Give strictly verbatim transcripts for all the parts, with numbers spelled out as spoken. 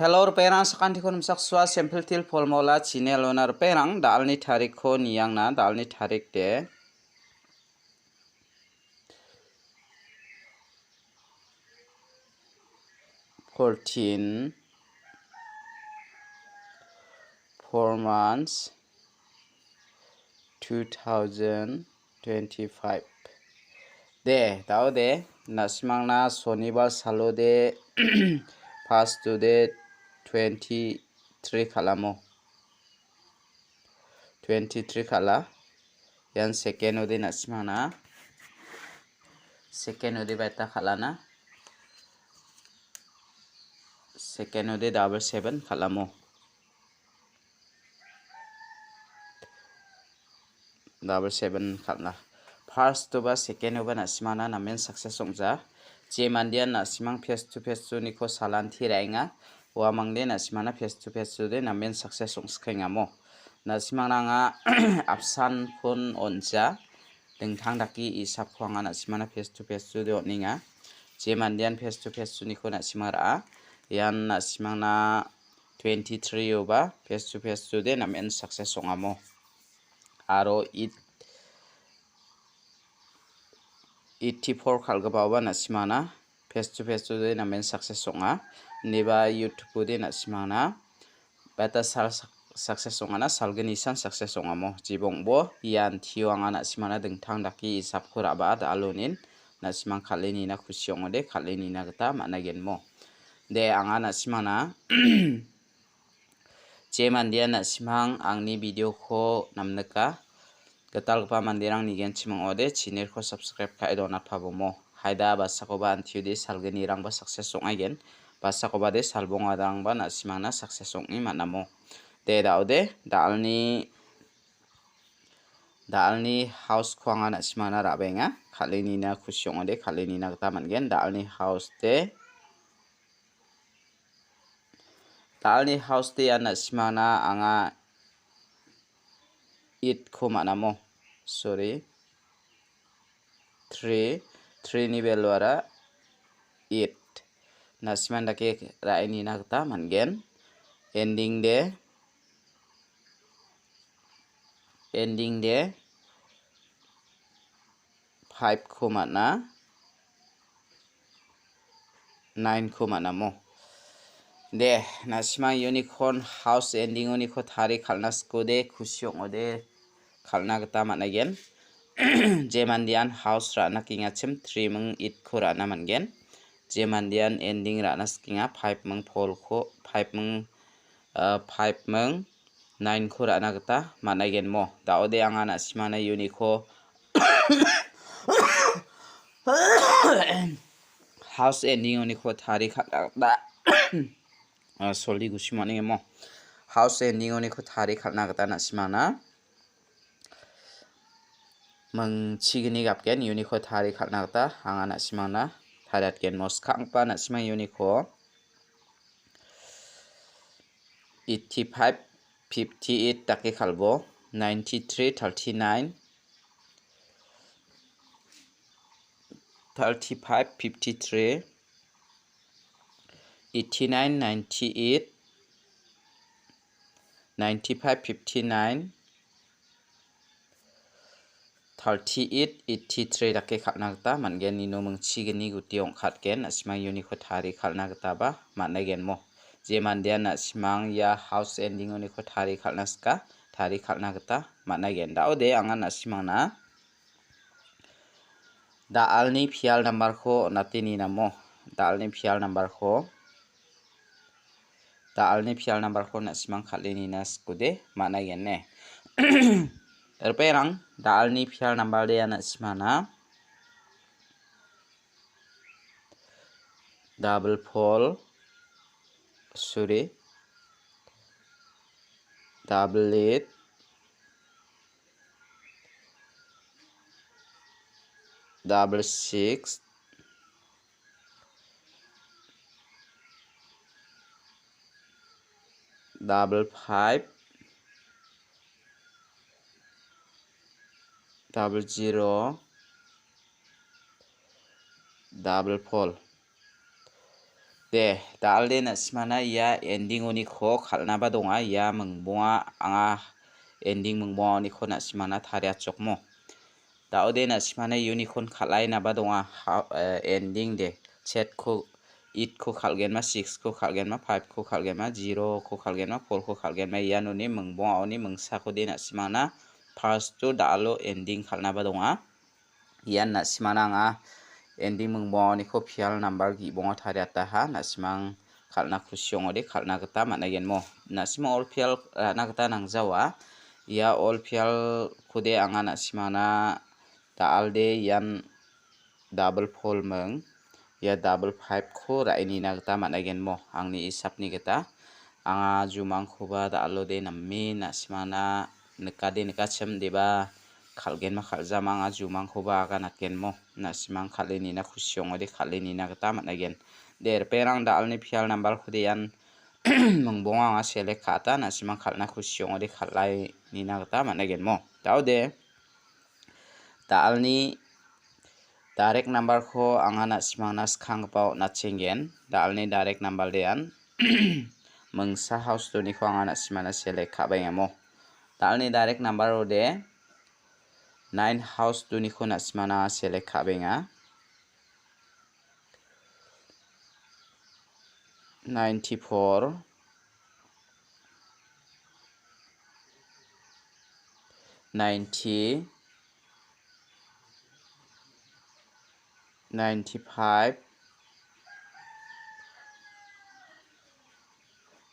Hello, ripengrang, sakantikon nimsaksua, Simple Teer Formula channel-ona ripengrang, da·alni tarikko niangna, da·alni tarik de fourteen, four months, two thousand twenty-five. De, da·ode, na·simangna sonibar salode, first de twenty-three kal·amo. Twenty-three kal·a. Ian second-ode na·simangna. Second-ode baita kal·ana. Second-ode double seven kal·amo. Double seven kal·na. First-oba, second-oba na·simangna namen success ong·ja. Je mandean na·simang face to face-oniko salanti ra·enga. Uamangde na·simangna face to face-ode namen success ong·skengamo. Na·simangna anga apsan phone on·ja. Dingtang dake isapko anga na·simangna face to face-ode on·enga. Je mandean face to face-oniko na·simang ra·a. Ian na·simangna twenty-three-oba face to face-ode namen success ong·amo. Aro it-, eighty-four kal·gipaoba na·simangna face to face-ode namen success ong·a. Ineba YouTube-ode na·simangna beta sal sak-, success ong·ana, salgnisan success ong·amo. Jibongbo ian tio anga na·simangna dingtang dake isapko ra·baa da·alonin na·simang kal·e nina kusi ong·ode, kal·e nina gita man·a genmo. De, anga na·simangna je mandean na·simang angni video-ko namnika, gitalgipa manderang nigenchim ong·ode, channel-ko subscribe ka·e donatpabomo. Haida basakoba antiode salgnirangba success ong·aigen, basakoba de salbongarangba na·simangna success ong·e man·amo. De, da·ode, da·alni, da·alni house-ko anga na·simangna ra·baenga. Kal·e nina kusi ong·ode, kal·e nina gita man·gen. Da·alni house de, da·alni house de ian na·simangna anga eight-ko man·amo. Sorry. Three, three-ni value-ara eight. Na·simang dake ra·e nina gita man·gen. Ending de, ending de five-ko man·a, nine-ko man·amo. De, na·simang unicorn house ending-oniko tari kal·na sikode, kusi ong·ode, kal·na gita man·aigen. Je mandean house ra·na kengachim three ming eight-ko ra·na man·gen. Je mandean ending ra·na sikenga five ming four-ko, five ming, ah, five ming nine-ko ra·na gita man·aigenmo. Da·ode anga na·simangna uniko house ending-oniko tari kal·na gita, ah, soli gusi man·engemo. House ending-oniko tari kal·na gita na·simangna mingchigni gapgen uniko tari kal·na gita anga na·simangna tariatgenmo. Skanggipa na·simang uniko eighty-five, fifty-eight dake kal·bo, ninety-three, thirty-nine, thirty-five, fifty-three, eighty-nine, ninety-eight, ninety-five, fifty-nine, thirty-eight, eighty-three dake kal·na gita man·gen. Nino mingchigni guti ong·katgen, na·simang uniko tari kal·na gitaba man·aigenmo. Je mandean na·simang ia house ending-oniko tari kal·na sika, tari kal·na gita man·aigen. Da·ode anga na·simangna da·alni pial nambarko on·ate ninamo. Da·alni pial nambarko, da·alni pial nambarko na·simang kal·e nina sikode man·aigen ne. Ripengrang, da·alni pial nambar de ia na·simangna double four, sorry, double eight, double six, double five, double zero, double four. De, da·alde na·simana ia ending-oniko kal·naba donga. Ia mingbonga anga ending mingbonga-oniko na·simana tariatjokmo. Da·ode na·simana unicorn kal·ainaba donga. Ha, eh, ending de. Chetko, eight-ko kal·genma, six-ko kal·genma, five-ko kal·genma, zero-ko kal·genma, four-ko kal·genma. Ianoni mingbonga-oni mingsakode na·simana first-o da·alo ending kal·naba donga. Ian na·simana anga ending mingbonga-oniko pial number gibongo tariataha. Na·simang kal·na kusi ong·ode kal·na gita man·agenmo. Na·simang all pial ra·na gita nangjawa. Ia all pialkode anga na·simana da·alde ian double four ming, ia double five-ko ra·e nina gita man·agenmo, angni isapni gita. Anga jumangkoba da·alode name na·simana nikade nikachim deba kal·genma kal·jama anga jumangkoba aganatgenmo. Na·simang kal·e nina kusi ong·ode kal·e nina gita man·agen. De, ripengrang da·alni pial number-kode ian mingbonga anga select ka·ata, na·simang kal·na kusi ong·ode kal·ae nina gita man·agenmo. Da·ode, da·alni direct number-ko anga na·simangna skanggipa on·achenggen. Da·alni direct number de ian mingsa house-oniko anga na·simana select ka·baengamo. Da·alni direct number-ode nine house-oniko na·simana select ka·baenga. Ninety-four, ninety, ninety-five,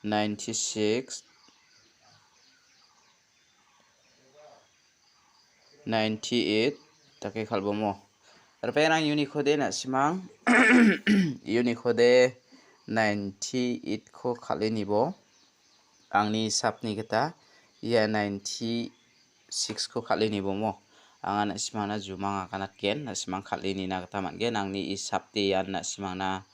ninety-six, ninety-eight dake kal·bomo. Ripengrang unikode na·simang, unikode ninety-eight-ko kal·e nibo. Angni hisapni gita ia ninety-six-ko kal·e nibomo. Anga na·simangna jumang aganatgen, na·simang kal·e nina gita man·gen. Angni isapde ian na·simangna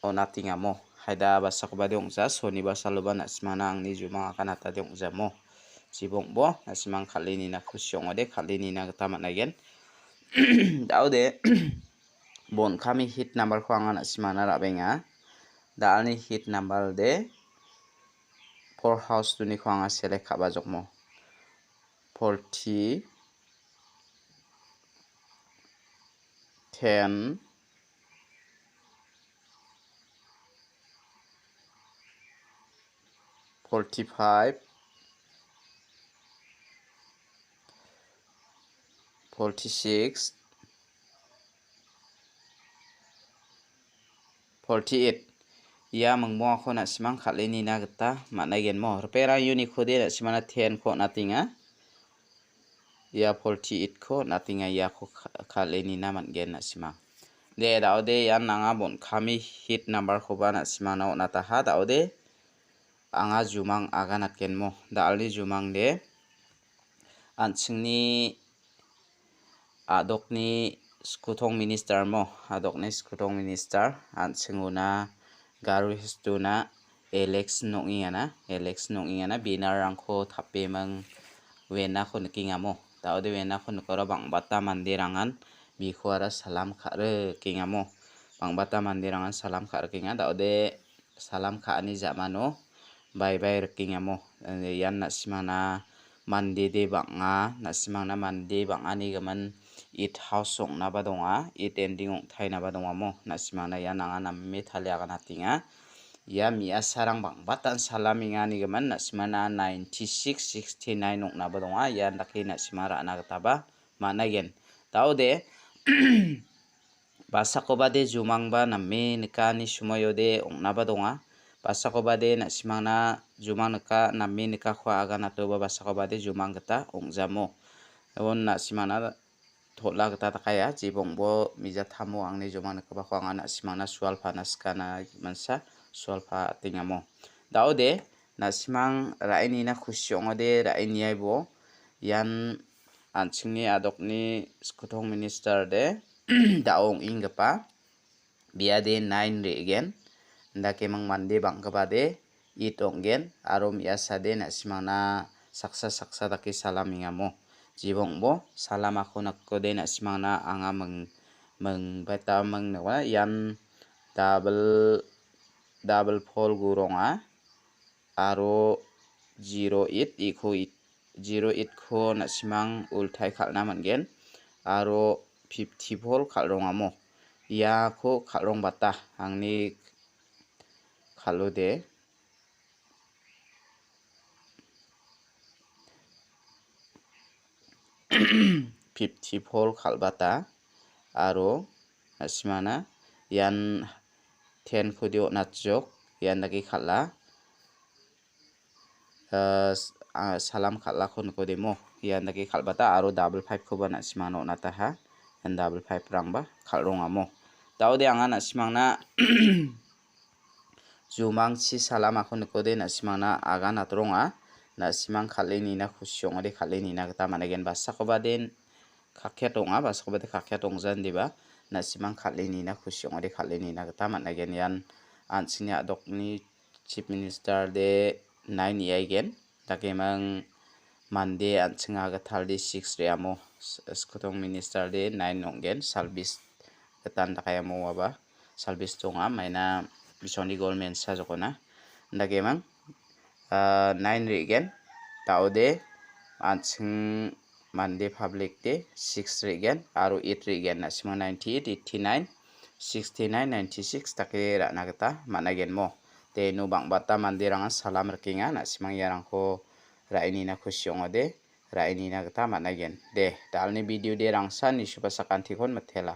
on·atengamo. Haida basakobade ong·ja, sonibar saloba na·simangna angni jumang aganatade ong·jamo. Jibongbo, na·simang kal·e nina kusi ong·ode, kal·e nina gita man·aigen. Da·ode, bon·kami hit number-ko anga na·simangna ra·benga. Da·alni hit number de four house-oniko anga select ka·bajokmo. Forty, ten, forty-five, forty-six, forty-eight. Ia mingbongako na·simang kal·e nina gita man·aigenmo. Ripengrang unikode na·simana ten-ko on·atenga. Ia forty-eight-ko on·atenga, iako ka-, kal·e nina man·gen na·simang. De, da·ode ian anga bon·kami hit number-koba na·simangna on·ataha. Da·ode anga jumang aganatgenmo. Da·alni jumang de an·chingni a·dokni skutong minister mo, a·dokni skutong minister, an·chingona Garo Histona election ong·engana, election ong·engana, banner-rangko tape ming wenako nikengamo. Da·ode wenako nikora bang·bata manderangan bikoara salam ka·rikengamo. Bang·bata manderangan salam ka·rikenga. Da·ode salam ka·ani ja·mano bye bye rikengamo. Ian na·simangna mandede bang·a, na·simangna mande bang·ani gimin eight house ong·naba donga, eight ending ong·tainaba dongamo. Na·simangna ian anga name talia aganatenga. Ia me·asarang bang·batan salamenga nigimin na·simangna ninety-six, sixty-nine ong·naba donga. Ian dake na·simang ra·na gitaba man·aigen. Da·ode, basakobade jumangba name nikani somoiode ong·naba donga. Basakobade na·simangna jumang nika, name nikako aganatoba basakobade jumang gita ong·jamo. Ian na·simangna tol·a gita dakaia, jibongbo mijatamo angni jumang nikgipako anga na·simangna sualpana sikana mansa sualpa atengamo. Da·ode, na·simang ra·e nina kusi ong·ode ra·e niaibo. Ian an·chingni a·dokni skutong minister de da·o ong·enggipa. Biade nine re·gen. Indakemang mande bang·gipade eight ong·gen. Aro me·asade na·simangna saksa saksa dake salamengamo. Jibongbo salamako nikode na·simangna anga ming-, ming-, beta ming-, ian double double four gu ronga, aro zero eight iko ik-, zero eight ko na·simang ultai kal·na man·gen, aro fifty four kal·rongamo. Iako kal·rongbata angni kal·ode. Fifty four kal·bata aro na·simana ian ten kode on·atjok, ian dake kal·a. Ah, s-, ah, salam kal·ako nikodemo, ian dake kal·bata aro double five koba na·simana on·ataha. Ian double five rangba kal·rongamo. Daode anga na·simangna jumangchi salamako nikode na·simangna agan atronga. Na·simang kal·e nina kusi ong·ode kal·e nina gita man·aigen. Basakoba den kakiat ong·a, basakoba de kakiat ong·jan diba. Na·simang kal·e nina kusi ong·ode kal·e nina gita man·aigen. Ian an·chingni a·dokni Chief Minister de nine re·aigen. Dakemang mande an·chinga gital de six re·amo. S-, skotong minister de nine ong·gen. Salbis gitan dakayamo waba. Salbis donga. Maina bisoni gol mensa jokona. Dakemang, ah, nine re·gen. Daode an·ching mande public de six re·gen aro eight re·gen. Na·simang ninety eight, eighty nine, sixty nine, ninety six dake ra·na gita man·aigenmo. De, no bang·bata manderangan salam rikenga. Na·simang iarangko ra·e nina kusi ong·ode, ra·e nina gita man·aigen. De, dalni video de rangsan nisuba sakantikon mitela.